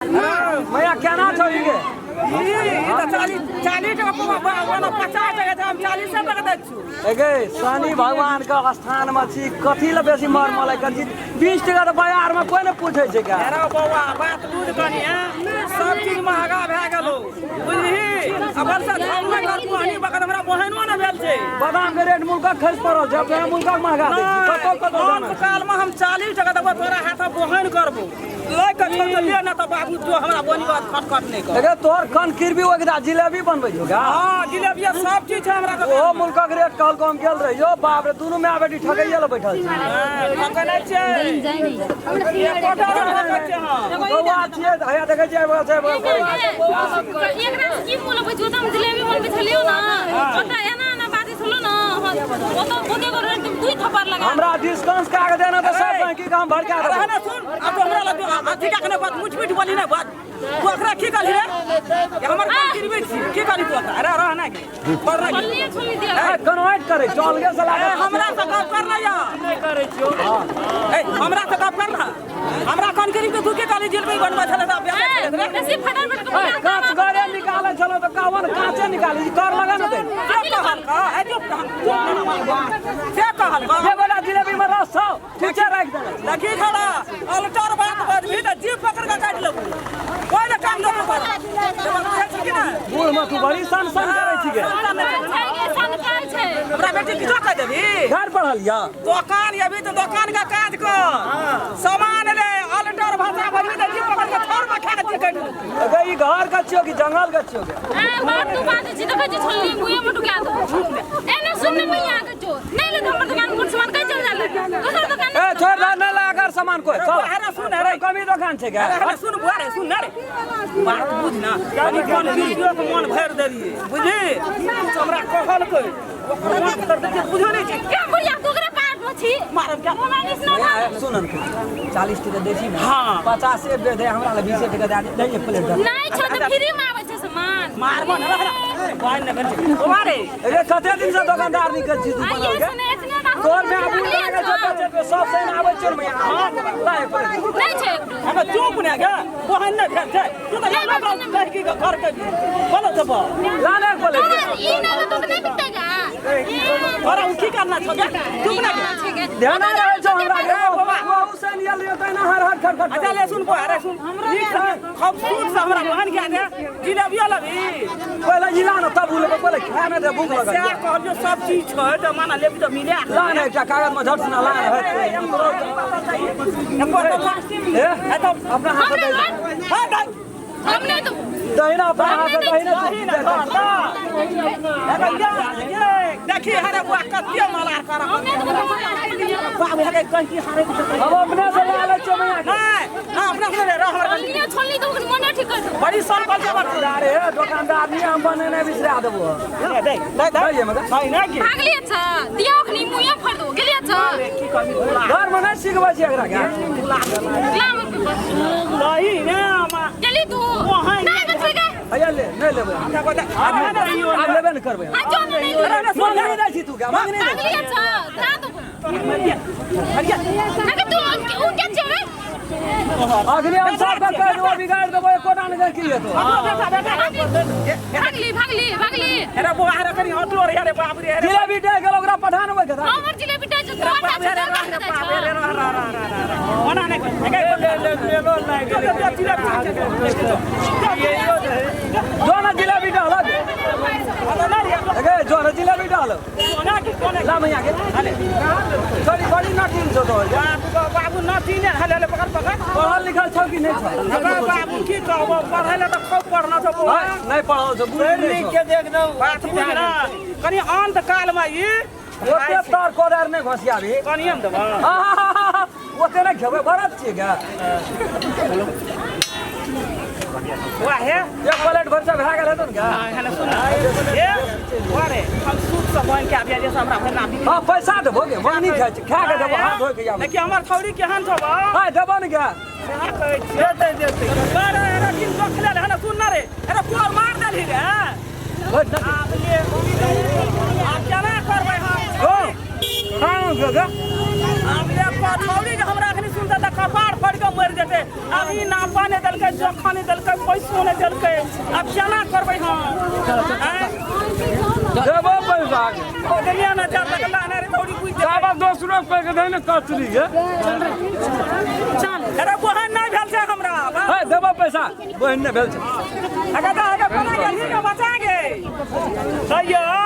मैया केना छौ ई गे? ई तऽ 40 40 टका पौआ, ओना 50 टका छै, हम 40 टका दै छियौ। एगे शनि भगवान के स्थान में छी, कथी ले बेसी मर मलै कर छी? 20 टका तऽ बाजार में कोई ने पूछे छै का। अरे बौआ, बात बुझ कनी, हैं सब चीज महगा भए गेलो, बुझलिही? आ बरसा झाम नहि कर पानी बगल, हमरा बहनो ने भेल छै। बादाम के रेट मुल्कक खसि पड़ल छै, अपने मुल्कक महगा दै छी। कतौ कतौ अंत जाना। काल में हम 40 टका देबो, तोरा हाथ बहन करबो, लय के छौ तऽ ले, ना तऽ बाबू जो हमरा बोनी बात खटखट नहि कर। एगे तोहर कन किरबी ओकरा जिलेबी बनबै छौ का? हँ, जिलेबिया सब चीज छै हमरा ओहो दोकान। मुल्कक रेट कहलको, हम गेल रहियो, बाप रे, दुनू माय बेटी ठकैये ले बैठल छै। ठकै नहि छै, एकोटा नहि ठकै छै। हँ बौआ छियै, हैया देखै छियै, बगल से बगल करै छै। एकरा से की मोल अबै छौ? हम जिलेबी बनबै छलियौ ने, ओतऽ एना एना बाजै छलौ ने, ओतऽ ओते गो रेट दुई थप्पड़ लगा। हमरा डिस्काउंट कए के देना तऽ सब गहिंकी के हम भड़का अरे देबो। ने सुन, अब तो हमरा लग अथी का बात मुठ मुठ बोली ना बात, तू ओकरा की कहली रे? ये हमर काम गिरबै छी, की कहली तू ओकरा? अरे रह ना के पर ना। बोललिए छोड़ी दिया। ए, कनवाइट करै चल गे साला। ए, हमरा से गप कर ना या नहीं करै छियो। ए, हमरा से गप कर ना, हमरा कन करी के तू की कहली? जिलबी बनबै छले तऽ ब्याह छले रे। बेसी फटाफट के ए, कांच गरे निकालै छलो तऽ कावन कांचे निकालै छी, कर लगा ने दे। से कहल का? ए चुप चुप ना, से कहल का? जे गोटा जिलेबी में रस छौ, ठीके राखि देने छी। देखी छला अल्टर बात बजबी तऽ जीभ पकड़ के काटि लेबू, कोई ने काम देबो कर से बात बुझै छी कि ना? बूढ़ में तू बड़ी सन सन करै छी गे। छै छै। हमरा बेटी किछो कह देबी? घर पढ़ल या दोकान अभी तऽ दोकान का काज कर, सामान ले, अल्टर भाषा बजबी तऽ जीभ पकड़ के थोड़ में खा के काटि लेबू। अगे ई घर के छियो कि जंगल के छियो गे? ए बात तू बाजै छी, देखै छी छोलनी मुँहे में ढुका दो। ए ने सुन ने मैया के चोर नहीं ले, हमर दुकान पर सामान कहीं चल जाला दोसर दुकान। ए छोड़ दे, नहीं ला अगर सामान कोई चल। अरे सुन, अरे कमी दुकान छै गे। अरे सुन बुआ रे, सुन ना रे, बात बुझ ना कनी, कोन वीडियो के मन भरि देलिए, बुझी? हमरा कहलकै, ओकर मन भरि देलिए, बुझो नहि छै। क्या बुढ़िया तू ओकरा पार में छी? मारब क्या? मोबाइल इस ना ए, सुन ने, 40 टका दै छी ने? हाँ। 50 दे दे, हमरा लग 20 टका दे दे, एक प्लेट दे। नहीं छो तऽ फ्री में आबै छै सामान। मारबो न रह कोइन नहि भेल छै बुआ रे। अरे कते दिन से दुकानदार नहीं कर छी तू आइए बनल गे? सुने इतने ना। तोर में आबू लागल छौ बेचे पे, सब से आबै छौ ने। हां, ला एक प्लेट। नहीं छै। हमे चुप ने गे, बहन नहि भेल छै, तू तऽ एना कह की घर के बोलो तऽ बा। ला ने एक प्लेट। ई नहीं तो नहीं बिकतेगा। तोरा उ की करना छौ गे? चुप ने गे। ध्यान रहै छौ हमरा के? बहु से नियल लियो तैना हर हर खट खट। अच्छा ले सुन बुआ रे, सुन, नीक से खूबसूरत से हमरा बहन के दे जिलेबियो लबी। पहिले जिला ने तब उ लेबै, पहिले खाय ने दे, भूख लगल। सएह कहलियो, सब चीज छै तऽ माना लेबी तऽ मिले। ला ने एकटा कागज में झट से ला ने। ए अपना हाथ से दे। हाँ, दे। हम नहीं तो दहिना, अपना हाथ से दहिना। दही ने धर, दा। देखी हरे बुआ कते मलार कर। हम नहीं तो बाबू हे कहीं हारे। हम अपने से ला लै छियो मैया के। नहीं हाँ, अपना से रह हमरा। बोललिए छोलनी तो ओकर मने ठीक कर दो। बड़ी सन पर जबर। अरे दुकानदार नहीं हम बनेने बिसरा देबो। दे दे दे दे। दे मगर। नहीं ना की भागली अच्छा दिया ओखनी मुँहे फड़ दो गेली अच्छा। की कहबी तुला? घर में नहीं सिखबै छी एकरा के। लाम। नहीं ने मा। गेली तू नहीं बचबे के। हैया ले, नहीं लेबै हम। आब लेबे ने करबै। आ जो नहीं। मंगनी दै छी तू के? मंगनी दै। भागली अच्छा ना तो अगे तू उ के छेबे? अखनी हम सब के कहि देबो, बिगाड़ देबो, एकोटा नहि की हेतौ। भागली भागली भागली। अरे बुआ रे, कनी हटलो रे, अरे बाप रे, अरे। जिलेबी डे गेल, ओकरा पठा नेबै के? हमर जिलेबी टा जो तोरा बाप रे, रे रे बाप रे, रे रे रे रे ओना नहीं ले ले ले लो नहीं जो ना जिलेबी डालो गे, जो ना जिलेबी डालो ला मैया के। बड़ी बड़ी नटीन छौ तोहर। बाबू नटीन हले हले पकड़ पकड़। पढ़ल लिखल छौ कि नहीं छौ? बाबू की कहबो, पढ़ै ले तऽ खूब पढ़ना छौ बौआ। नहीं पढ़ल छौ, बुझ नहि छौ। के देख दौ बात बुझ ना कनी, अंत काल में ई ओते तार कोदार नहि घोसियाबी। कनिये हम देबो। ओते नहि खेबै, बरत छियै गे। वाह हे। एक प्लेट भरसा भए गेल हेतौ ने गे? हेलो सुन ए वाह रे, हम सूद से बन के आबिया जे हमरा भरना बिक। हाँ, पैसा देबो गे, मंगनी खाइ छी, खा के देबो, हाथ धोइ के आबो। देखिए हमर थौड़ी केहन छौ बा। हाँ, देबो ने गे। सएह कहै छियै, देतै देतै। अरे अरे किन रखले रहे ने, सुन ना रे, अरे तोर मार देलही रे। बैठ ना। आब ले, आब केना करबै हम? ओ हाँ गे गे। आब ले पथौड़ी जे हमरा एखनी सुनतै तऽ कपार फाड़ि कऽ मरि जेतै। आब ई नापा नहि देलकै जखन नहि देलकै, पैसो नहि देलकै। आब केना करबै हम? आँय? देबो पैसा। ओ देलियै ने, जा तक लाने रे थोड़ी बुझि जेबै। बाबा दोसरो कोई के दही ने कचरी गे। चल अरे बहन नहि भेल छै हमरा। हे देबो पैसा, बहिन नहि भेल छै। अगर अगर बना गेल, बचा गे। तैयो।